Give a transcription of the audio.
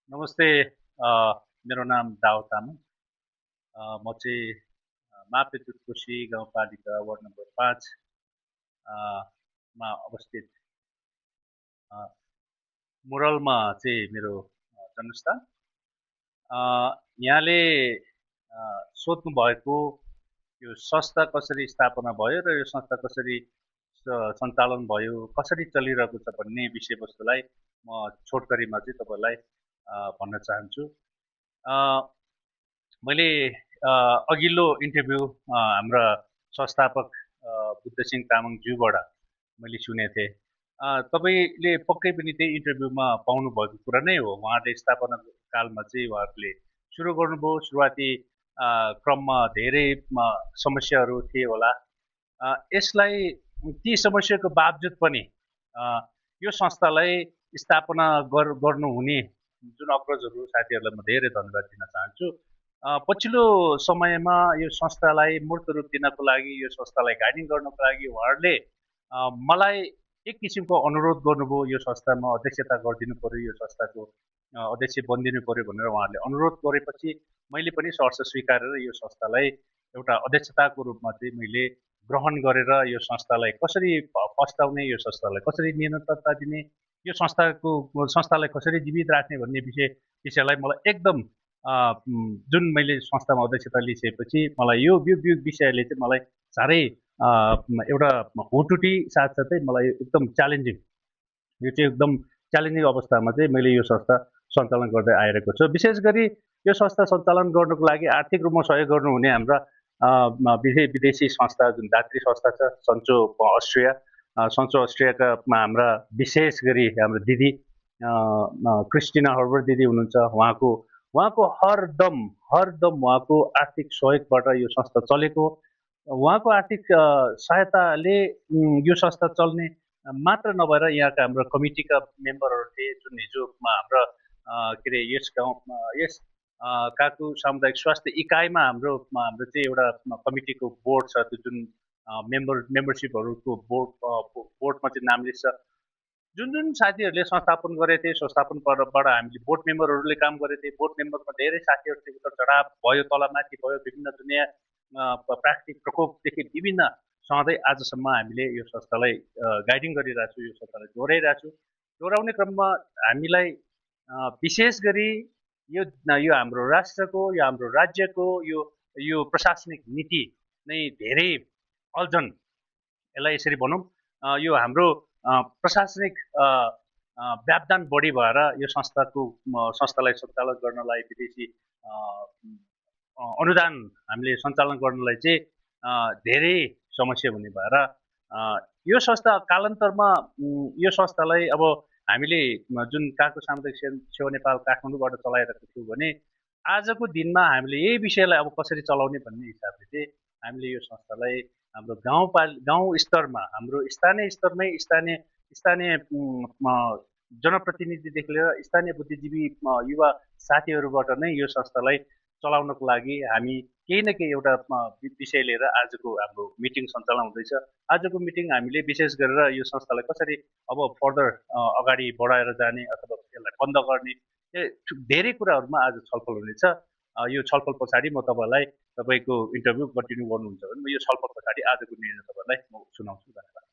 नमस्ते। मेरो नाम दाउ तामाङ। म चाहिँ मापेचुक कोशी गाउँपालिका वार्ड नम्बर 5 मा अवस्थित मुरलमा चाहिँ मेरो जन्मस्थान। यहाँले सोध्नु भएको यो संस्था कसरी स्थापना भयो र यो संस्था कसरी सञ्चालन भयो, कसरी चलिरहेको छ भन्ने विषयवस्तुलाई म छोटकरीमा चाहिँ तपाईँलाई भन्न चाहन्छु। मैले अघिल्लो इन्टरभ्यू हाम्रा संस्थापक बुद्धसिंह तामाङज्यूबाट मैले सुनेको थिएँ। तपाईँले पक्कै पनि त्यही इन्टरभ्यूमा पाउनु भएको कुरा नै हो। उहाँले स्थापना कालमा चाहिँ उहाँहरूले सुरु गर्नुभयो। सुरुवाती क्रममा धेरै समस्याहरू थिए होला। यसलाई ती समस्याको बावजुद पनि यो संस्थालाई स्थापना गर्नुहुने जुन अग्रजहरू साथीहरूलाई म धेरै धन्यवाद दिन चाहन्छु। पछिल्लो समयमा यो संस्थालाई मूर्त रूप दिनको लागि, यो संस्थालाई गाइडिङ गर्नको लागि उहाँहरूले मलाई एक किसिमको अनुरोध गर्नुभयो। यो संस्थामा अध्यक्षता गरिदिनु पर्यो, यो संस्थाको अध्यक्ष बनिदिनु पर्यो भनेर उहाँहरूले अनुरोध गरेपछि मैले पनि सहर्ष स्वीकारेर यो संस्थालाई एउटा अध्यक्षताको रूपमा चाहिँ मैले ग्रहण गरेर यो संस्थालाई कसरी फस्टाउने, यो संस्थालाई कसरी निरन्तरता दिने, यो संस्थालाई कसरी जीवित राख्ने भन्ने विषयलाई मलाई एकदम जुन मैले संस्थामा अध्यक्षता लिइसकेपछि मलाई यो विषयले चाहिँ मलाई साह्रै एउटा हुटुटी साथसाथै मलाई एकदम च्यालेन्जिङ, यो चाहिँ एकदम च्यालेन्जिङ अवस्थामा चाहिँ मैले यो संस्था सञ्चालन गर्दै आइरहेको छु। विशेष गरी यो संस्था सञ्चालन गर्नको लागि आर्थिक रूपमा सहयोग गर्नुहुने हाम्रा विदेशी संस्था जुन दात्री संस्था छ, सन्चो अस्ट्रिया, सन्चो अस्ट्रियाका हाम्रा विशेष गरी हाम्रो दिदी क्रिस्टिना हर्बर दिदी हुनुहुन्छ। उहाँको हरदम उहाँको आर्थिक सहयोगबाट यो संस्था चलेको। उहाँको आर्थिक सहायताले यो संस्था चल्ने मात्र नभएर यहाँका हाम्रो कमिटीका मेम्बरहरू थिए, जुन हिजोमा हाम्रो के अरे यस काकु सामुदायिक स्वास्थ्य इकाइमा हाम्रो चाहिँ एउटा कमिटीको बोर्ड छ, त्यो जुन मेम्बरसिपहरूको बोर्डमा चाहिँ नाम लिस्ट छ। जुन साथीहरूले संस्थापन गरेको थिए, संस्थापनबाट हामीले बोर्ड मेम्बरहरूले काम गरेको थिए। बोर्ड मेम्बरमा धेरै साथीहरू थियो, उता चढाव भयो, तलमाथि भयो, विभिन्न दुनियाँ प्राकृतिक प्रकोपदेखि विभिन्न सधैँ आजसम्म हामीले यो संस्थालाई गाइडिङ गरिरहेको छु, यो संस्थालाई डोहोऱ्याइरहेको छु। डोहोऱ्याउने क्रममा हामीलाई विशेष गरी यो हाम्रो राष्ट्रको, यो हाम्रो राज्यको यो प्रशासनिक नीति नै धेरै अल्झन, यसलाई यसरी भनौँ, यो हाम्रो प्रशासनिक व्यापदान बढी भएर यो संस्थालाई सञ्चालन गर्नलाई विदेशी अनुदान हामीले सञ्चालन गर्नलाई चाहिँ धेरै समस्या हुने भएर यो संस्था कालान्तरमा यो संस्थालाई अब हामीले जुन काकु सामुदायिक सेवा नेपाल काठमाडौँबाट चलाइरहेको थियौँ भने आजको दिनमा हामीले यही विषयलाई अब कसरी चलाउने भन्ने हिसाबले चाहिँ हामीले यो संस्थालाई हाम्रो गाउँ स्तरमा, हाम्रो स्थानीय स्तरमै स्थानीय जनप्रतिनिधिदेखि लिएर स्थानीय बुद्धिजीवी युवा साथीहरूबाट नै यो संस्थालाई चलाउनको लागि हामी केही न केही एउटा विषय लिएर आजको हाम्रो मिटिङ सञ्चालन हुँदैछ। आजको मिटिङ हामीले विशेष गरेर यो संस्थालाई कसरी अब फर्दर अगाडि बढाएर जाने अथवा यसलाई बन्द गर्ने, धेरै कुराहरूमा आज छलफल हुनेछ। यो छलफल पछाडि म तपाईँको इन्टरभ्यू कन्टिन्यू गर्नुहुन्छ भने म यो छलफल पछाडि आजको निर्णय तपाईँलाई म सुनाउँछु। धन्यवाद।